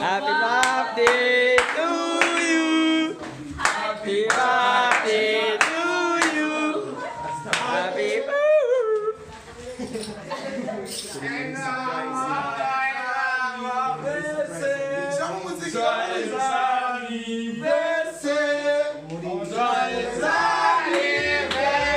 Happy birthday to you. Happy birthday to you. Happy birthday. Joyeux anniversaire. Joyeux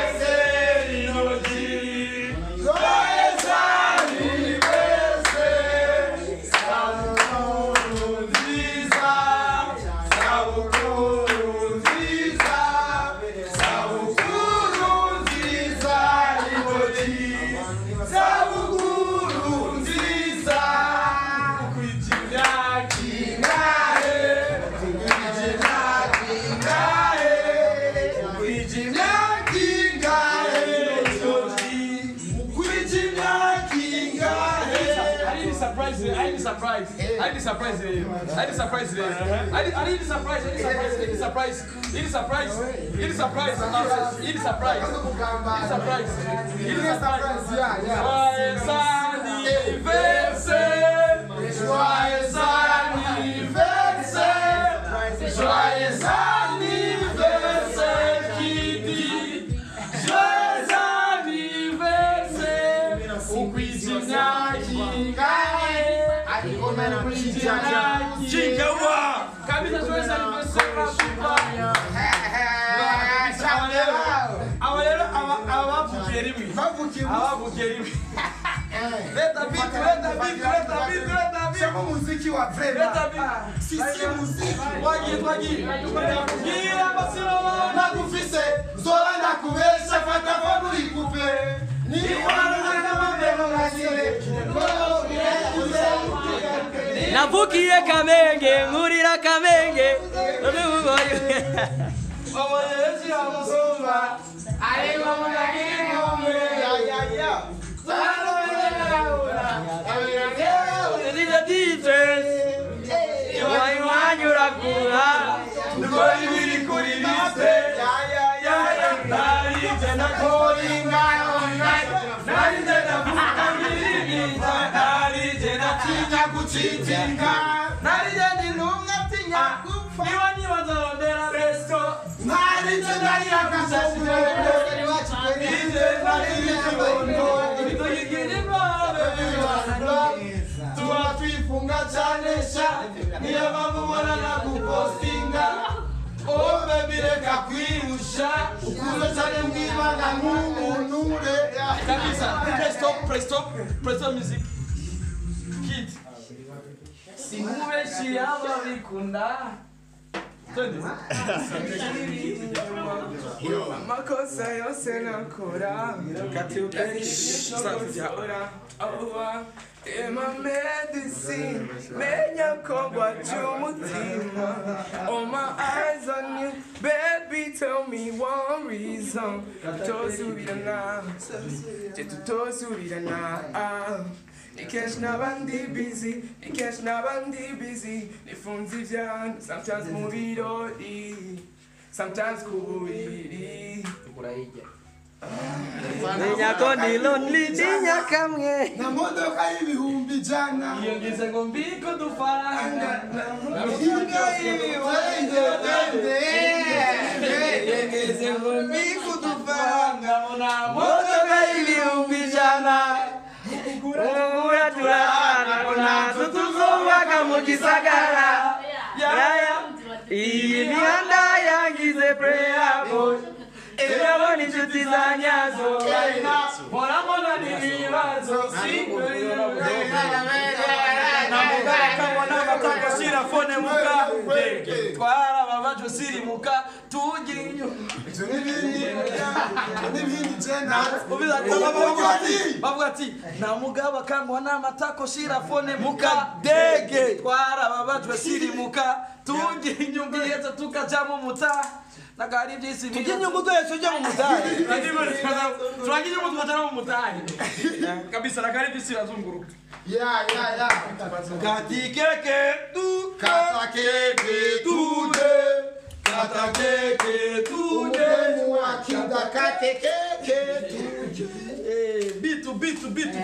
anniversaire, Linoji. Joyeux anniversaire. Sabukuru nziza, sabukuru nziza, sabukuru nziza, Linoji. Sabukuru nziza. I need surprise. I need surprise. I need surprise. I need surprise. I need surprise. I need surprise. I need surprise. I need surprise. I need surprise. I need surprise. Joyeux anniversaire. Joyeux anniversaire. Joyeux anniversaire Kitty. Joyeux anniversaire. Kabisa joyeux anniversaire. Aba rero abavukiye rimwe. Leta bitu, leta bitu, leta bitu, leta bitu. Sema muziki wa vrema. Leta bitu. Sisi muziki. Twagiye, twagiye. Ndakubwira amasiro Nagufise, zola ndakubesha, fata phone uyikupe. Ni wana na mabelo ngashire. Navukiye Kamenge, nkurira Kamenge. Omuyenzi amusumba ariko munagirigomwe. Ya ya ya. Dukora ibiri kuri liste. Ya ya ya ya. Narije nakoringa online. Narije navuka mbiribita. Narije Tinya gucitinga. Narije ndi numwe atinya gupfa. Niba nibazarondera besto. Narije ndarira kasasire. Narije narije kibondo. Itoyigira intwaro. Tuba twifunga cyane sha. Niyo mpamvu ubona nagupostinga. Oh baby reka kwirusha. Ukuze cyane mwibanga nk'umunure. Kabisa. Press stop, press stop, press stop music. Kid. Simubeshi ababikunda. Twende. Amakosa yose nakora Tema medicine, menya ko ngwaca umutima. All my eyes on you, baby, tell me one reason. Tutosubirana, je tutosubirana. Ni kenshi n'abandi busy, ni kenshi n'abandi busy. Nifunze ivyana, sometimes mu birori, sometimes ku buriri. Ninya ko ndi lonely, ninya kamwe. Na modoka y'ibihumbi 100. Iyo ngize ngo mbike udufaranga. Iyo ngize ngo mbike udufaranga. Modoka y'ibihumbi 100. Ugura turahana, natwe tuzubaka mu gisagara. Yaya, iyi mihanda yangize prayer boy. Turabona inshuti za nyazo. Mpora mbona n'ibibazo. Namugara amatako shira phone muka. Twarababajwe sirimuka. Tugira inyuma. Ibyo n'ibindi, ibyo n'ibindi jena. Bavuga ati nta mugabo akangwa n'amatako shira phone muka dege. Twarababajwe sirimuka. Tugira inyungu yetse tukaja mu muta. Nagari byisi Tujye inyungu twese ujya mu mutahe. Turagira inyungu tukaja mu mutahe. Kabisa nagari byisi irazunguruka. Ya ya ya. Katikeke tu Kata keke tuje. Katakeke tuje. Umudemu wa kate keke tuje. Bitu bitu bitu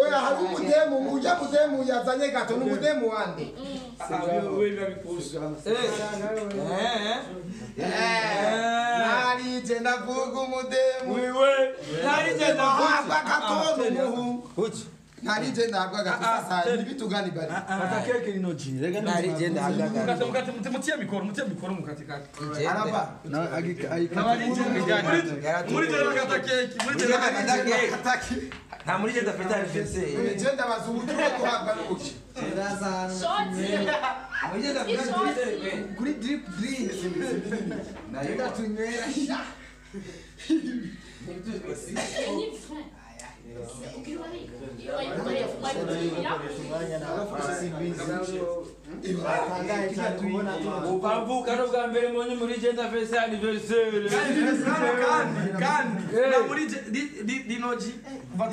Oya hari umudemu, ujya mudemu yazanye gato n'umudemu wande. Narije ndavuga umudemu wiwe narije ndavuga gatondo muhu narije ndavuga gato nibitugani bari atakeke inoji rega narije ndavuga mukate mukate mutie mikoro mukate kake araba na agika ayika muri jenda kata keki muri jenda kata keki nta muri jenda feta anniversaire jenda bazubutu guhabwa n'ubuki muri jenda feta anniversaire kuri drip drink nayo tunywera ukavuka no bwa mbere mbonye muri jenda festa anniversaire kandi na muri dinoji kuva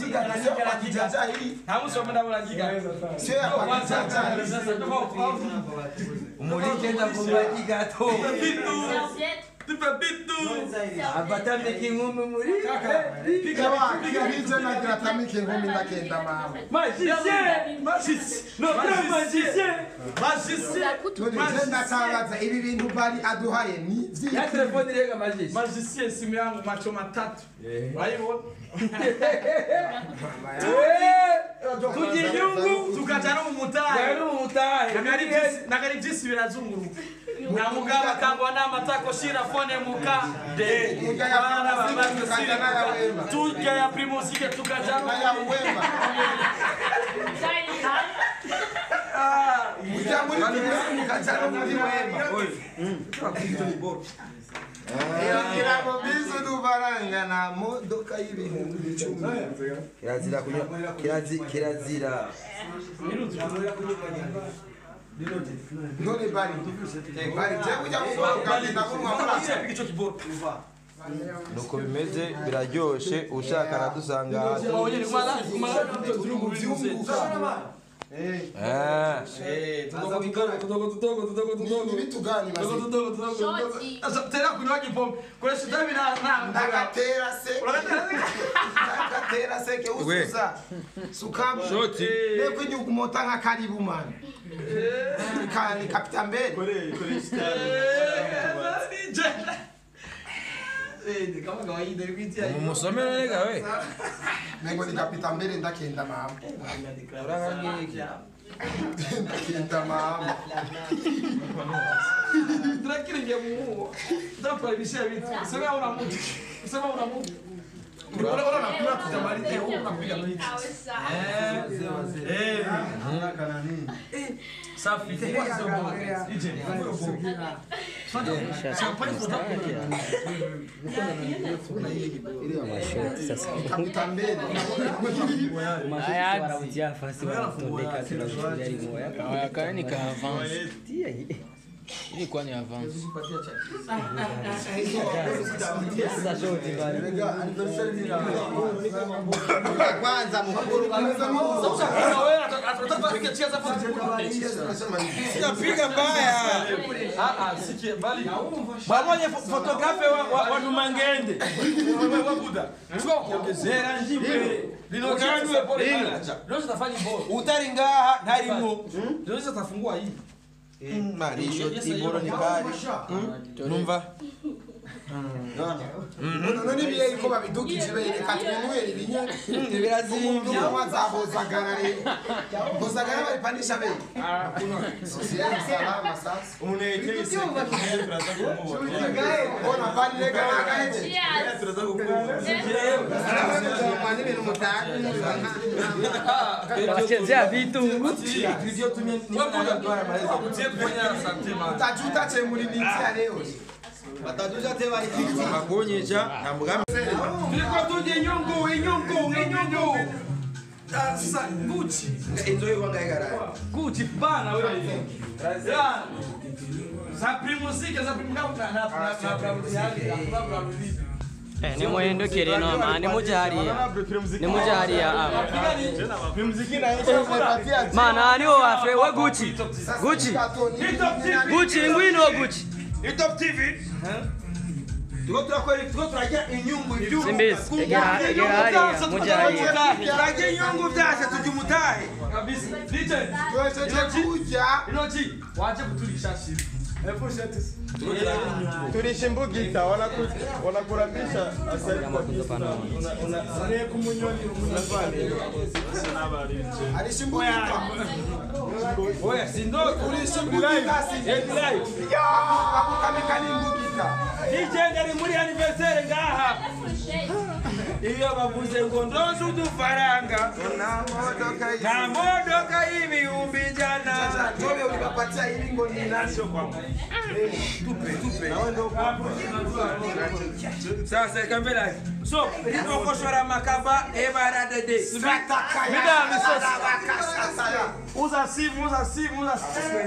nta musi wamwe ndabona giga muri jenda kuba gigato Tupabitu abatamika inkumi muri piga bize na gratamika inkumi ndakenda mama magicien notre magicien magicien ndatangaza ibi bintu bari aduhaye ni ya telefone rega magicien magicien simu yangu macho matatu urayibona tugira inyungu tukaja no mu mutahe nakari byisi birazunguruka na mugaba kangwa n'amatako shira fone muka de tujya ya primusike tukaja no ya wema ujya muri primusike mukaja no muri wema iyo bizu dubaranga na modoka y'ibihumbi 10 kirazira kunywa kirazira none bari bari je kujya kuvuga ndakumwa ico kiboro nuko bimeze biraryoshe ushaka aradusanga tera kunywa gipombe koresha itabi na ndakatera se ndakatera se ke ususa sukamu shoti neko inyugu mota nka karibu man kani kapita mbere Umusomero rega we Nengo ni kapita mbere ndakenda mama ndakenda mama Tranquilo ngiye muhuo ndaparibishia vitu sema una mtu sema una mtu unaona nakula tutamaliza huko nakupiga miti safi Ilikuwa ni avance. Kwanza mkuru Sijapiga mbaya. Sikia bali. Babonye photographe wa Numangende. Wewe Buda. Chukua kuongezea njipe. Lino kanwe pole manager. Leo tutafanya bora. Utari ngaha ntarimo. Leo tutafungua hii. Marisho tiboro ni kali. Numva. None biye iko babidukije bereka twinywera ibinya. Birazimvye. Wazahozagara rero. Hozagara baripandisha bei. Sosial salama sasa. Umuntu yese turaza kumubona. Ona bali rega nagaheje. Turaza kumubona. Wachezea vitu. Video tumie Utajuta che muri nitia leo. Batajuja te bari bakunyica nta mugambi. Turiko turya inyungu inyungu inyungu. Sasa Gucci. Inzo yuko ngayigaraye. Gucci bana wewe. Za primusike za primuka na na na Ni muhindukire noma ni muje hariya. Ni muje hariya aba. Mana ni wafre we Gucci. Gucci. Gucci ngwino Gucci. Top TV. Tuko turakora tuko turajya inyungu ibyungu. Simbizi egera hariya muje hariya. Turajya inyungu byashe tujya umutahe. Kabisa. DJ. Tuwejeje kurya. Inoji waje kuturisha shiri. Turisha imbugita wanakurambisha asali kwa kisu Arisha imbugita. Oya sindoto. Urisha imbugita si. Live. Akukamika n'imbugita. DJ ndari muri anniversaire ngaha. Iyo bavuze ngo ndonse udufaranga. Na modoka y'ibihumbi ijana. Wewe ulipatia ili ngo ni nani? Tupe tupe. Sasa kambela. So, ritokoshora makaba ebaradede. Uza simu, uza simu, uza simu.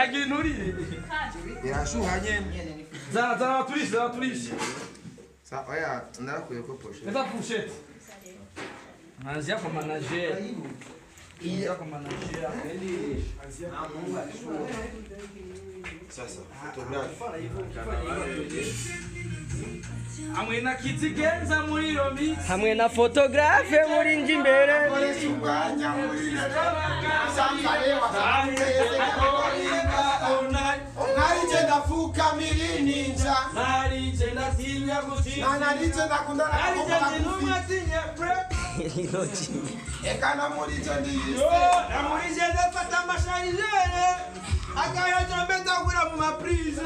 Aginuri. Irashuha nyene. Zana zana turisha, zana turisha. Sa oya ndarakuye ko pochette. Leta pochette. Anzia kwa manager. Anzia kwa manager. Sasa photographe. Hamwe na kitigenza muri iyo mix. Hamwe na photographe muri nji imbere. Narije ndafuka miri ninja. Narije ndatinya gutinya. Narije ndakundana Narije ndinumatinya break. Eka namurije ndiyise. Namurije ndafata amasharijere. Akayojombeta kugura mu maprise.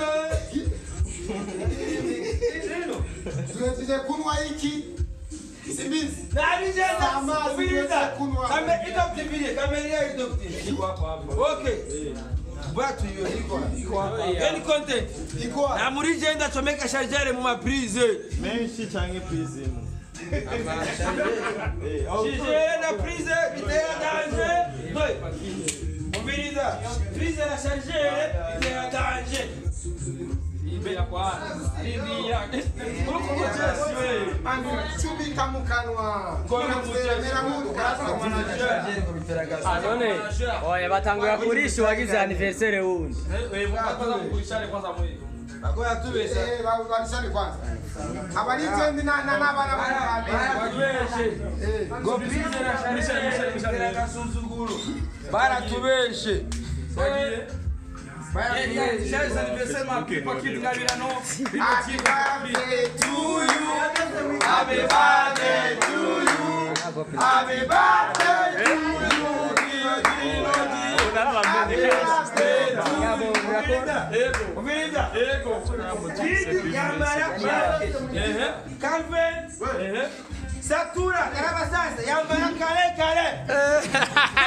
Tuwejeje kunwa iki? Simbizi. Narije ndakubiriza. Kame itop TV, kamera itop TV. Okay. Bwatu hiyo iko hapa. Any content. Iko hapa. Namurije ndachomeka chargeur mu maprise. Menshi canke prise imwe. Chargeur na prise bitera danger. Ubiriza. Prise na chargeur bitera danger. Imbere kwa Libya. Chubika mu kanwa. None oya batanguye kurisha wagize anniversaire wundi. Kwanza mwe. Bagoya tubesha. Eh barishane kwanza. Abarijendi na n'abana b'umugambi. Batubeshe. Go prise na chargeur bitera gasuzuguro. Baratubeshe. Chers anniversaires, ma petite Gavirano. Happy birthday to you. Happy birthday to you. Happy birthday to you. Happy birthday to you. Calvin. Satura, Karabasasa, yambara kale kale.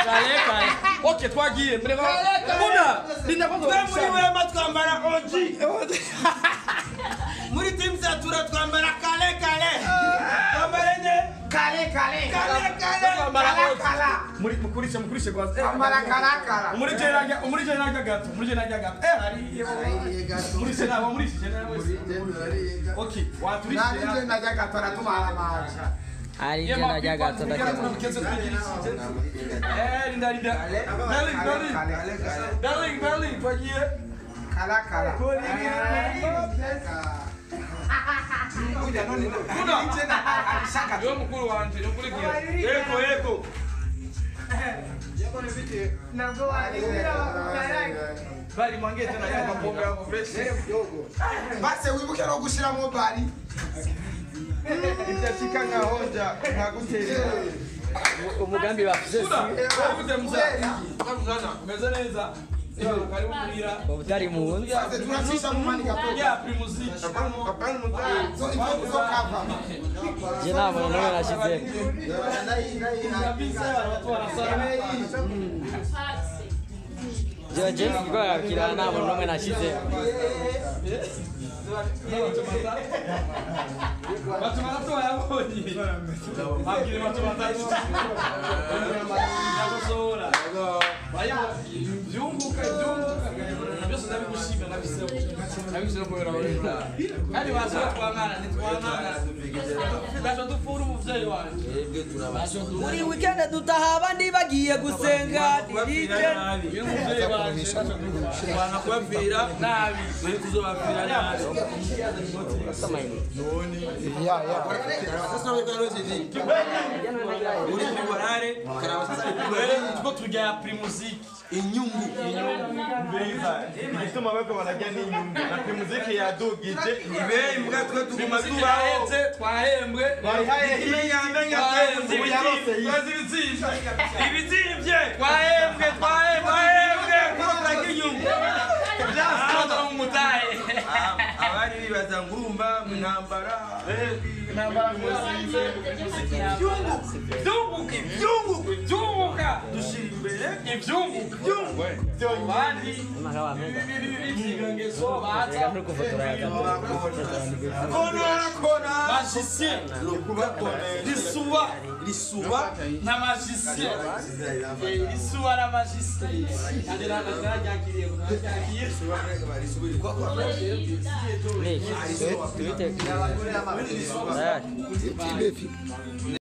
Kale kale. Okay, twagiye. Mbona? Linda kwanza. Muri wema twambara OG. Muri team Satura twambara kale kale. Twambara ne? Kale kale. Kale kale. Kala kala. Muri mukurishe mukurishe kwanza. Ambara kala kala. Muri je gato, muri je gato. Eh, hari gato. Muri je na muri je na wese. Okay, waturishe. Nani je na gato aratuma amacha. Ari je na gato ndakema. Eh, linda linda. Darling, darling. Darling, darling, twagiye. Kala kala. Yo mukuru wanje, nukurikiye. Yego yego. Bali mwange tena yako pombe hapo fresh. Base wibuke no gushiramo bari. Ibyashika nka honja nkaguterera. Umugambi bafise si. Ute mzana. Meze neza. Karibu kulira. Utari mu nzu. Sasa tunashisha mu mani gato. Ya primuzik. So ifo zo kava. Je nta muntu n'umwe nashize. Kabisa watu wanasana. Je James kuko nta muntu n'umwe nashize. Watu matatu wayabonye. Abwire watu matatu. Ndagosora. Bayo byunguka byunguka. Byose ndabigushimira. Kandi bazo twangana nitwanana. Bazo dufura umuvyeyi wanje. Muri weekend dutaha abandi bagiye gusenga DJ. Uyu muvyeyi wanje bana kubavira nabi. Bari kuzobavira nabi. Ya ya. Sasa uri morale karaba sasa tuko turya primusic inyungu Mbiriza igituma bako barajya n'inyungu na primuziki yadugije ibe imbwa twe tuguma primusic tubaho yaraheze twahembwe bayihaye imenya twahembwe yarose iyi. ibizimvye twahembwe twahembwe turagira inyungu byasatwa mu mutahe abari bibaza ngo urumva mu ntambara intambara ibyunguka ibyunguka ibyunguka dushira imbere ibyunguka abandi ibyigangezo baza kona kona magicien risuba risuba na magicien risuba na magicien Tubite. Ibefi.